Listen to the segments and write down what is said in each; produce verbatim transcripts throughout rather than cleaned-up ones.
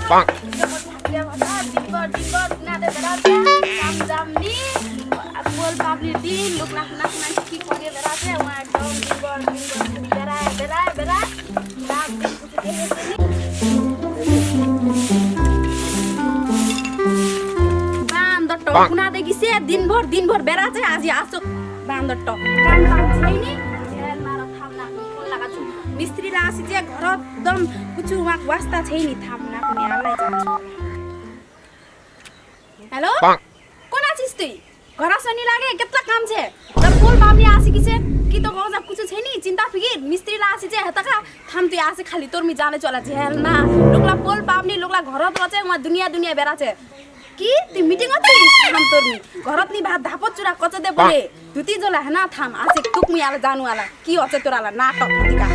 দিনভর, দিনভর, না দে বেড়াতে, কাম জাম নি, পোল পাবনি দিন, লোক না, না, না, কি করে বেড়াতে, আমার একদম দিনভর, দিনভর, বেড়ায়, বেড়ায়, বেড়ায়, রাত দিন বান্দরটো, কুনা দেখিছে, দিনভর, দিনভর বেড়াছে, আজি আসুক বান্দরটো। কাম কাম ছাইনি, এর মারা থাম না, কোন লাগাছো? মিস্ত্রি লা আসি যে ঘর একদম কিছু মাক ওয়াস্তা ছাইনি, থাম না, তুমি আলাই যাচ্ছ। হ্যালো? কোন আছিস তুই? ঘর আসনি লাগে, কেতলা কাম ছে? তোর ফুল বাবলি আসি কিছে? কি তো গজা কিছু ছেনি? চিন্তা ফিকির, মিস্ত্রি লা আসি যে, হেতাকা থাম তুই আসে খালি, তোর মি জানে চলা জেল না। লোকলা ফুল বাবলি, লোকলা ঘরত রচে, ওয়া দুনিয়া দুনিয়া বেড়াছে। কি? তুই মিটিং আছিস? থাম তোর মি। ঘরত নি ভাত ধাপত চুরা কচে দে বলে। দুতি জ্বলা হে না থাম, আসে তুক মুই আলা জানু আলা। কি অচে তোর আলা নাটক দিকা।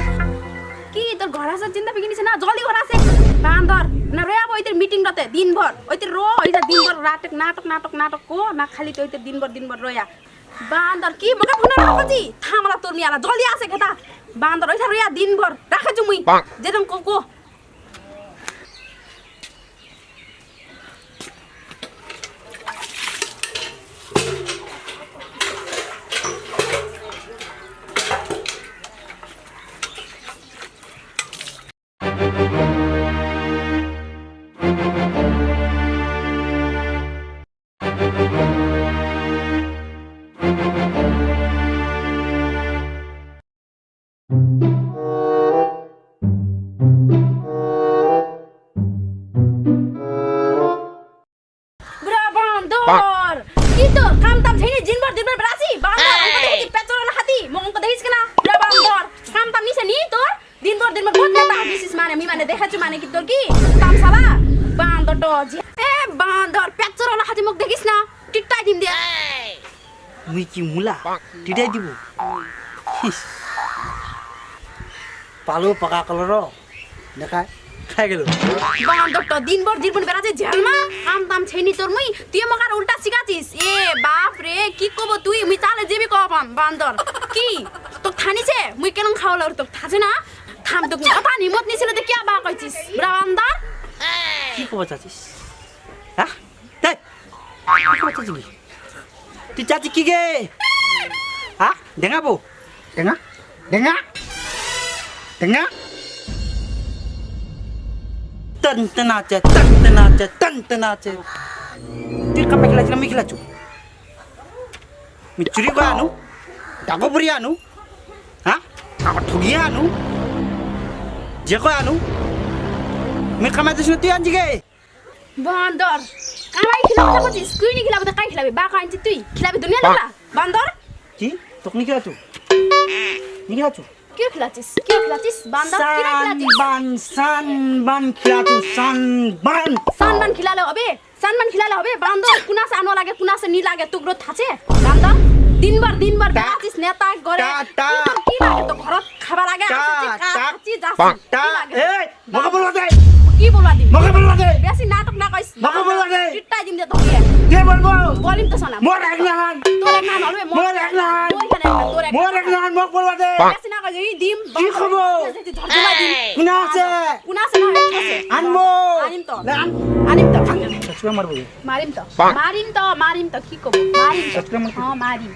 কি তোর ঘর আসে চিন্তা ফিকির নিছে না? জলদি ঘর আসে। বান্দর। না রয়া বইতে মিটিং রাতে দিনভর। ওইতে রো, ওইতে দিনভর রাতে নাটক, নাটক, নাটক কো, না খালি তো ওইতে দিনভর, দিনভর রয়া। বান্দর কি মগা ফোন রাখছি? থামলা তোর মিয়ালা, জলদি আসে খেতা। বান্দর ওইতে রয়া দিনভর। রাখে জুমুই। যেরকম কো, কো। বুড়া বান্দর! কি তোর কাম তাম ছেড়ে দিনভর দিনভর বেড়াছি? বান্দর, হ্যাঁ। অঙ্ক দেখিস, পেট্রোল হাতি, মো অঙ্ক দেখিস কেনা? বুড়া বান্দর, কাম তাম নিছে নি তোর? দিনভর দিনভর বহুত নেতা হাতিস মানে, মি মানে দেখাচ্ছি মানে কি তোর কি? কাম সালা? বান্দর তো যে, এ বান্দর, পেট্রোল হাতি মুখ দেখিস না? টিট্টাই দিম দে। মুই কি মুলা? টিটাই দিব। পালো পাকা কলর। দেখা, খাই গেল। বান্দর তো দিনভর দিনভর বেড়াছে ঝালমা, আম তাম ছেনি তোর মুই, তুই আমাকে আর উল্টা শিখাচ্ছিস। এ বাপ রে, কি কব তুই, মুই তাহলে জীবি কবাম, বান্দর। কি? তোক থানিছে? মুই কেন খাওয়ালো তোক থাছে না? থাম তোক কথা নিমত নিছিল তো কিয়া বা কইছিস? বুড়া বান্দর। কি কব চাচ্ছিস? হ্যাঁ? দেখ, তুই চাচি কি গে? হা? ডেঙা বো? ডেঙা? ডেঙা? ডেঙা? টনটনাচে, টনটনাচে, টনটনাচে। তুই কাপে খেলাচি না, মি খেলাচু? মি চুরি করে আনু, ডাকো বুড়ি আনু, হা? ডাকো ঠগি আনু, যে কয় আনু। মি কামাই দিছ না, তুই আনছি গে? বান্দর, কামাই খিলাব থাকছিস, তুই নি খিলাব, কাই খিলাবে? বা কাই আনছি তুই, খিলাবে দুনিয়া দেখলা? বান্দর। কি? তোক নি খিলাচু? নি খিলাচু? কিয় খিলাচিস? কিয় খিলাচিস? বান্দর, কিয় খিলাচিস? সানবান, সানবান খিলাচু, সানবান। সানবান খিলালে হবে? সানবান খিলালে হবে? বান্দর, কুনাসে আনো লাগে, কুনাসে নি লাগে, তুকরো থাচে? বান্দর, দিনবার, দিনবার তা, বেড়াচিস নেতা ঘরে। তা, তা। কি তোর কি লাগে? তো ঘরত খাবার আগে তা, আসে, তা, খাচি যাস। তা, কি লাগে? এই, মকে বলবা দে। কি বলবা দিবি? মকে বলবা দে। বেশি নাটক না কইস। মকে বলবা দে। কিত্তা দিম দে তোকে। কে বলবো? বলিম তো শোনা। মোর এক নাহান। তোর এক নাহান হবে, মোর মোর এক নাহান। তোর এখানে একটা, তোর এক মোর এক নাহান। নাহান, মকে বলবা দে। বেশি না কইস, এই দিম, কি খবর? এই যে ঝরঝরা দিম। কুনা আছে? কুনা আছে না? আছে। আনবো। আনিম তো। না, আন। আনিম তো। চচুরা মারবো। মারিম তো। মারিম তো, মারিম তো, কি কব? মারিম তো। চচুরা মারবো। হ্যাঁ, মারিম।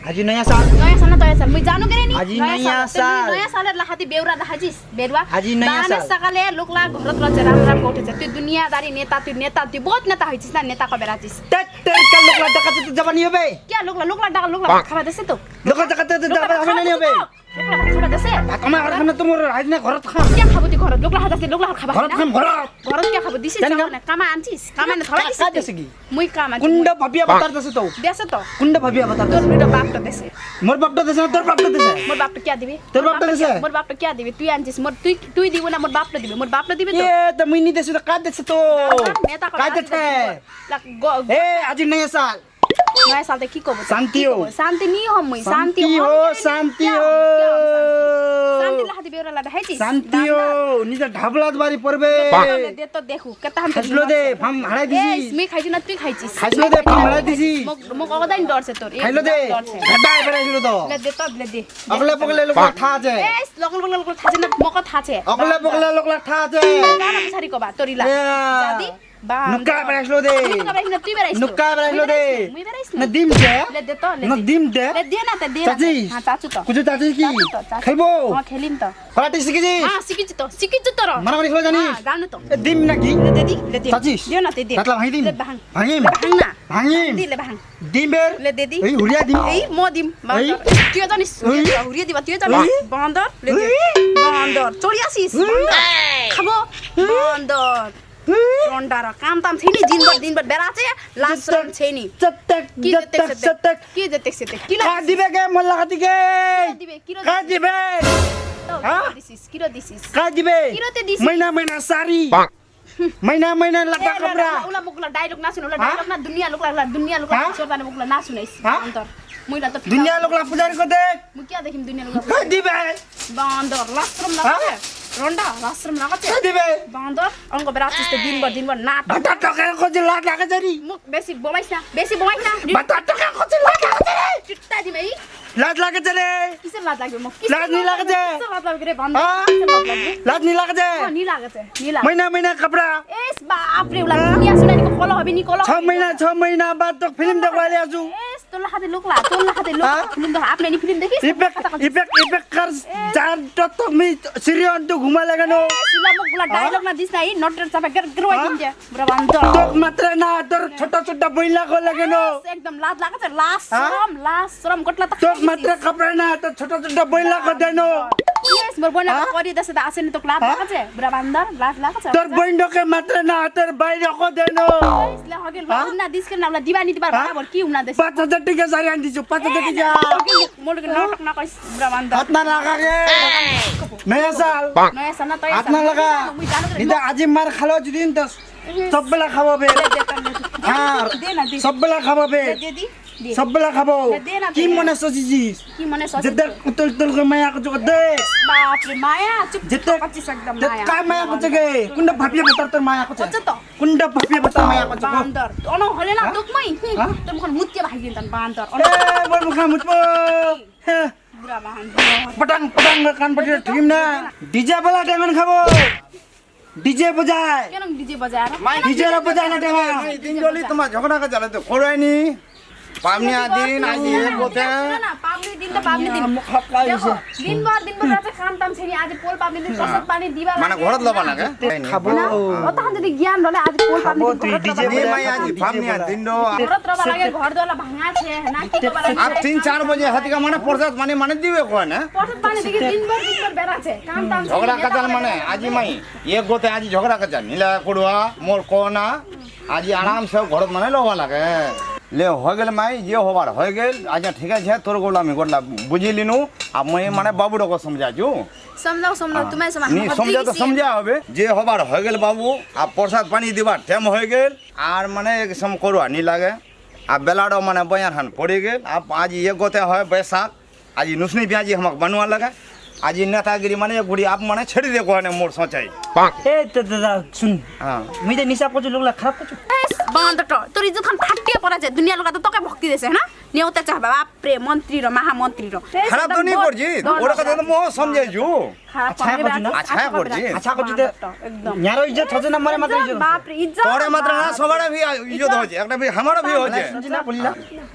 আজি নয়া সাল। নয়া সাল না, নয়া সাল। মুই জানু কেনে নি? আজি নয়া সাল। নয়া সাল। নয়া সালর লাহাতি বেউরা দেখাইছিস? বেরুয়া। আজি নয়া সাল। বাহানে সকালে লোকলা ঘরত রচে, রাম রাম উঠেছে। তুই দুনিয়াদারি নেতা, তুই নেতা, তুই বহুত নেতা হইছিস না, নেতা কবে রাচিস? তেত, তেত, কাল লোকলা ডাকাতে তো যাবা নি হবে? কিয়া লোকলা, লোকলা ডাকা, লোকলা খাবা দেসে তো। লোকলা ডাকাতে তো যাবা হবে না নি হবে? লোকলা খাবা দেসে। ভাত আমার ঘরত খাম না, তোমার আজ না ঘরত খাম। কিয়া খাবো তুই ঘরত? লোকলা হাত আছে, লোকলা খাবা ঘরত না? খাম, ঘরত। ঘরত কিয়া খাবো? দিসে জানি যাও না। না, কামা আনছিস? কামা না ধরা দিসে কা তো। দেসে কি? মুই কাম আনছি, কুন্ডা মুই ভাবিয়া বাতার দেসে তো। দেসে তো। কুন্ডা ভাবিয়া বাতার তোর দেসে। দুটো বাপ তো দেসে। মোর বাপ তো দেসে না, তোর বাপ তো দেসে। মোর বাপ তো কিয়া দিবি? তোর বাপ তো দেসে। মোর বাপ তো কিয়া দিবি? তুই আনছিস, মোর তুই, তুই দিব না, মোর বাপ তো দিবি, মোর বাপ তো দিবি তো। এ, তো মুই নি দেসু তো, কা দেসে তো? আমার নেতা করা কা আছে দেসে? তো। লাগ, গ-, এ, আজি নয়া সাল। নয়া সালতে কি কব? শান্তি কি হো। কব? শান্তি নি হম মুই, শান্তি শান্তি হম হো, কেনে নি? শান্তি কিয়া হো। হম, কিয়া হম শান্তি? শান্তি লাহাতি তোরা লাদা খাইছিস? শান্তি ও, নিজে ঢাবলাত বাড়ি পড়বে। দে তো, দে তো দেখু, কেতা হাম খাইছিল দে, ফাম হারাই দিছি। এই, মি খাইছি না, তুই খাইছিস। খাইছিল দে, ফাম হারাই দিছি। মোক, মোক অগদাইন ডরছে তোর, এই খাইলো দে। ডরছে। গাড্ডা এবারে খাইলো তো। লে দে তো, লে দে। অকলে পকলে লোক ঠা আছে। এই, লগল বগলে লোক ঠা আছে না, মোক ঠা আছে। অকলে পকলে লোক ঠা আছে। জানা বিচারি কবা, তোর ইলা। এ। জাদি। বা, নুকা বেড়াইছিল দে। নুকা বেড়াইছিল, তুই বেড়াইছিল। নুকা বেড়াইছিল দে। মুই বেড়াইছিল, মুই বেড়াইছিল। না দিম দে। লে দে তো, লে না দে। দিম দে। লে দে না, তে দে না। চাচিস? হ্যাঁ, চাচু তো। কুচু চাচিস কি? চাচু তো, চাচু। খেলবো? হ্যাঁ, খেলিম তো। করাটি শিখেছিস? হ্যাঁ, শিখেছি তো, শিখেছি তো র। মারামারি খেলা জানিস? হ্যাঁ, জানো তো। এ, দিম নাকি? লে দে দি, লে দে। চাচিস? দিও না, তে দে। কাতলা ভাঙি দিম। লে ভাঙ। ভাঙিম। লে ভাঙ না। ভাঙিম। দি, লে ভাঙ। দিম বের। লে দে দি। এই হুরিয়া দিম। এই ম দিম। এই। বান্দর। তুইও জানিস, এই। হুরিয়া দিবা, তুইও জানিস। এই। বান্দর, লে দে। এই। বান্দর। চড়ি আসিস। এই। বান্দর। খাবো। এই। বান্দর। রন্ডার কাম তাম ছেনি, দিনভর, দিনভর বেড়াছে, লাজ শরম ছেনি। চটক, কি যেতে চটক, সেতে? চটক। কি যেতে সেতে? কি কা লাগে? দিবে গে, মোল্লা কাটি গে? কি দিবে? কি কা দিবে? তো, হ্যাঁ? কি দিছিস? কি দিছিস? কা দিবে? কি তে দিছিস? মহিনা, মহিনা শাড়ি। মহিনা, মহিনা লাটা এ, রে, কাপড়া। রে, ওলা মুখলা dialogue না শুনে, ওলা হ্যাঁ? Dialogue না, দুনিয়া লোকলা, ওলা দুনিয়া লোকলা, হ্যাঁ? চোরদানে মুখলা না শুনাইস। হ্যাঁ? অন্তর। মহিলা তো দুনিয়া লোকলা পূজারি করতে। মুখিয়া দেখিম দুনিয়া লোকলা। কা দিবে? বান্দর, লাজ শরম হ্যাঁ? লাগাছে? রন্ডা, লাজ শরম লাগাছে? কে দিবে? বান্দর, অঙ্গ বেড়াচ্ছিস তো দিনভর, দিনভর নাট। বাটা তোকে কচি লাজ লাগে জানি। মুখ বেশি বমাইস না, বেশি বমাইস না। বাটা তোকে কচি লাজ লাগে জানি। চিত্তা দিবে এই। লাজ লাগে জানি। কিসের লাজ লাগবে মুখ? কিসের লাজ নি লাগে যে? কিসের লাজ লাগবে রে বান্দর? হ্যাঁ? কিসের লাজ লাগবে? লাজ নি লাগে যে? হ্যাঁ, নি লাগেছে, নি লাগেছে। মহিনা, মহিনা কাপড়া। এস বাপ রে, ওলা হ্যাঁ? দুনিয়া শুনানি কো কল হবে নি কল হবে? ছ মহিনা, ছ মহিনা বাদ তো film দেখবা আইলে আজু। এস তোর লাখাতে লোকলা, তোর লাখাতে লোকলা। হ্যাঁ? Film দেখ, আপনি নি film দেখিস? ইপেক, ইপেক, ইপেক কার এ। জান তো তুমি সিরিয়ান তো ঘুমা লাগে নো। এ, সিলা মুখ গুলা হ্যাঁ? Dialogue না দিস না, এই নটের চাপে গের গের ওয়াই হ্যাঁ? দিন যে। বুড়া বান্দর। তোক মাত্রে না, তোর ছোট ছোট বইলা গো লাগে নো। এস, একদম লাজ লাগাছে, লাজ হ্যাঁ? শরম, লাজ শরম, কটলা তো তোক খাইছিস। মাত্রে কাপড়ে না, তোর ছোট ছোট বইলা গো দেনো। এস, মোর বইনা হ্যাঁ? করি দেসে দা আসেনি তোক লাজ হ্যাঁ? লাগাছে, বুড়া বান্দর, লাজ লাগাছে। তোর বইনকে মাত্রে না, তোর বাইরে গো দেনো। এস, লে হগেল, হ্যাঁ? উন্না দিস কেন না, ওলা দিবানি দিবার হ্যাঁ? বরাবর কি উন্না দেস? পাঁচ হাজার টাকা সারি আন দিছো, পাঁচ হাজার টাকা। মোর লগে নাটক না করিস, বুড়া বান্দর। হাত না লাগা রে। নয়া সাল। নয়া সাল না, তো হাত না লাগা। মুই জানো তো। ইতা আজি মার খালো যদি তো সববেলা খাবো বে। দে, দে, দে। হ্যাঁ। দে না, দে। সববেলা খাবো বে। দে, দে, দে, দে। সববেলা খাবো। দে, দে না, কি দে। মনে সজিছিস? কি মনে সজিছিস? যেতে উতল উতল করে মায়া করছো দে। বাপ রে, মায়া, চুপ যেতে করছিস একদম যে মায়া। কাই মায়া করছে গে? কোনটা ভাবিয়ে বেটার তোর মায়া করছে? করছে তো। কোনটা ভাবিয়ে বেটার মায়া করছে? বান্দর। অন হলে না হ্যাঁ? তোক মই। হ্যাঁ? তোর মুখর মুতিয়ে ভাগিয়ে দিতাম বান্দর। এ, মোর মুখে মুতবো। হ্যাঁ। বুড়া বান্দর। পটাং, পটাং, কান পটিয়ে ঢুকিম না। DJ বালা ডায়মন্ড খাবো। DJ বজায়। কেন DJ বজায় আর? DJ রে বজায় না ডায়মন্ড। দিন ডলি তোমার ঝগড়া কাজাল তো খোরাইনি। পামনি আদিন, আজি এ কথা। না, না, পামনি দিন তো পামনি দিন। মুখ হাত খাই দেখো, দিনভর, দিনভর রাতে কাম তাম ছেড়ে, আজি পোল পামনি দিন, প্রসাদ পানি দিবা মানে লাগে। ঘরত লবা লাগে? খাবো। না, অতখান যদি জ্ঞান রলে, আজি পোল পামনি খাবো, দিন তুই ঘরত DJ লবা লাগে। বজায়, মাই আজি DJ পামনি বজায়। দিন দ। ঘরত লবা লাগে, ঘর দুয়ার ভাঙা আছে, না কি করবা লাগে? আর তিন চার বাজে হাতিকা মানে প্রসাদ পানি মানে দিবে কোনে? প্রসাদ পানি দিকে দিনভর, দিনভর বেড়াছে, কাম তাম ছেড়ে, ঝগড়া কাজাল মানে, আজি মাই। এ গোতে আজি ঝগড়া কাজাল, নিলা করুয়া, মোর কনা, আজি আরামসে ঘরত মানে লবা লাগে। লে, হয়ে গেল মাই, যে হবার হয়ে গেল, আচ্ছা ঠিক আছে, তোর গোলা আমি গোলা বুঝিলিনু, আর মই মানে বাবুটাকে সমঝাইছু। সমঝাও, সমঝাও, হ্যাঁ। তুমি সমঝাও, নি আমার সমঝা তো দিদি সমঝা হবে, যে হবার হয়ে গেল বাবু, আর প্রসাদ পানি দিবার টাইম হয়ে গেল, আর মানে এক সম করুয়া নি লাগে, আর বেলাড়ো মানে বয়ার হান পড়ে গেল, আর আজি এ গোতে হয় বৈশাখ, আজি নুসনি পিয়াজি হামাক বানুয়া লাগা। আজি নেতাগিরি মানে গুড়ি আপ মানে ছেড়ে দে কোহানে মোর সোচাই। এ, তে, তে, তে, শুন। হ্যাঁ। মুই যে নিশা করছু, লোকলা খারাপ করছু। এস, বান্দর তো, তোর ইজ্জত খান ফাটিয়ে পড়েছে, দুনিয়া লোক তো তোকে ভক্তি দেছে, না? নিয়তে চাহ, বাপ রে, মন্ত্রী র, মহামন্ত্রী র। খারাপ তো নেই করছি, ওরা কথা তো মো সমঝাইছু। খারাপ আচ্ছা, করে করছি না। বেড়াচ্ছিস, আচ্ছা, খারাপ করে করছি। বেড়াচ্ছিস। আচ্ছা, করছি দে। বান্দর তো, একদম। ইয়ারো ইজ্জত হচ্ছে না, মরে মাত্র ইজ্জত। বাপ রে, ইজ্জত তোরে মাত্র না, বাপ রে। সবার ভি ইজ্জত হচ্ছে, একটা ভি আমারও ভি হচ্ছে। শুনছি না, বললা?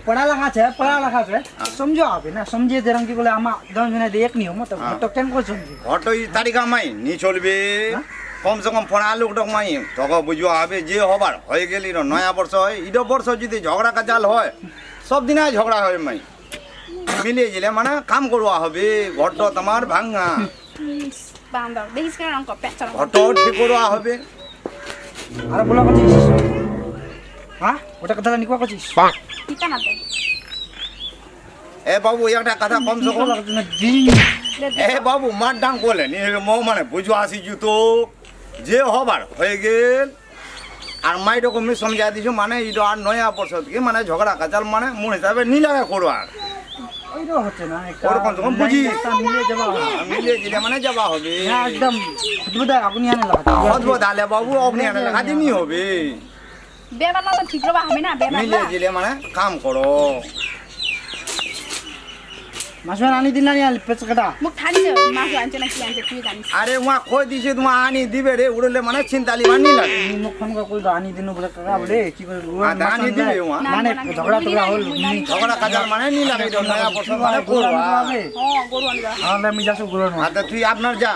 পড়া লেখা আছে, পড়া লেখা আছে। হ্যাঁ। সমঝা হবে না, সমঝে যেরকম কি বলে, আমার দশ জনে দিয়ে এক নিয়ম, তো হ্যাঁ। তো কেন করে সমঝে? ঘটো ই তারিখ আমাই নি চলবে। হ্যাঁ? কমসে কম পড়া লোক ডক মাই, তোকে বুঝবা হবে, যে হবার হয়ে গেল, ইরো নয়া বর্ষ হয়, ইডো বর্ষ যদি ঝগড়া কাজাল হয়, সব দিন আয় ঝগড়া হয় মাই। মিলিয়ে গেলে মানে কাম করবা হবে, ঘটো তোমার ভাঙা। বান্দর, দেখিস কেন রং কপে, চলো। ঘটো ঠিক করবা হবে। আরে বলা করছিস? হ্যাঁ? ওটা কথা জানি কোয়া করছিস? কিতা না দে? এ বাবু, একটা কথা কমসে কম। দিন। এ বাবু, মার ডাং করলে, নি মো মানে বুঝো আসি জুতো। যে হবার হয়ে গেল। আর মাইটো কমি সমঝা দিছু, মানে ইটো আর নয়া বর্ষ কি মানে ঝগড়া কাজাল মানে মোর হিসাবে নি লাগে করো আর। ইটো হচ্ছে না, একটা ওরকম তখন বুঝি। লাইন একটা মিলিয়ে যাওয়া হবে। হ্যাঁ, মিলিয়ে দিলে মানে যাওয়া হবে। হ্যাঁ, একদম খুদবুদা আপনি আনে লাগাতে। খুদবুদা লে বাবু, আপনি আনে লাগাতে নি হবে। বেবালা তো ঠিক রবা হবে না, বেবালা। মিলিয়ে দিলে মানে কাম করো। মাছ আনি দিন না, আনি পেঁচ কাটা। মোক থানি দে, মাছ আনছে না কি আনছে, তুই জানিস। আরে, ওয়া কই দিছে, তোমার আনি দিবে রে, উড়লে মানে চিন্তালি মানি লাগে। তুমি মোক ফোন করে কই আনি দিন বলে, কাকা বলে, কি করে, আ, আনি দিবে, ওয়া। না, মানে, না, না, ঝগড়া টগড়া হল। ঝগড়া কাজাল মানে নি লাগে, নয়া বছর মানে করবা। হ্যাঁ, গরু আনবা। হ্যাঁ, আমি যাচ্ছি গরু আনবো। আচ্ছা, তুই আপনার যা।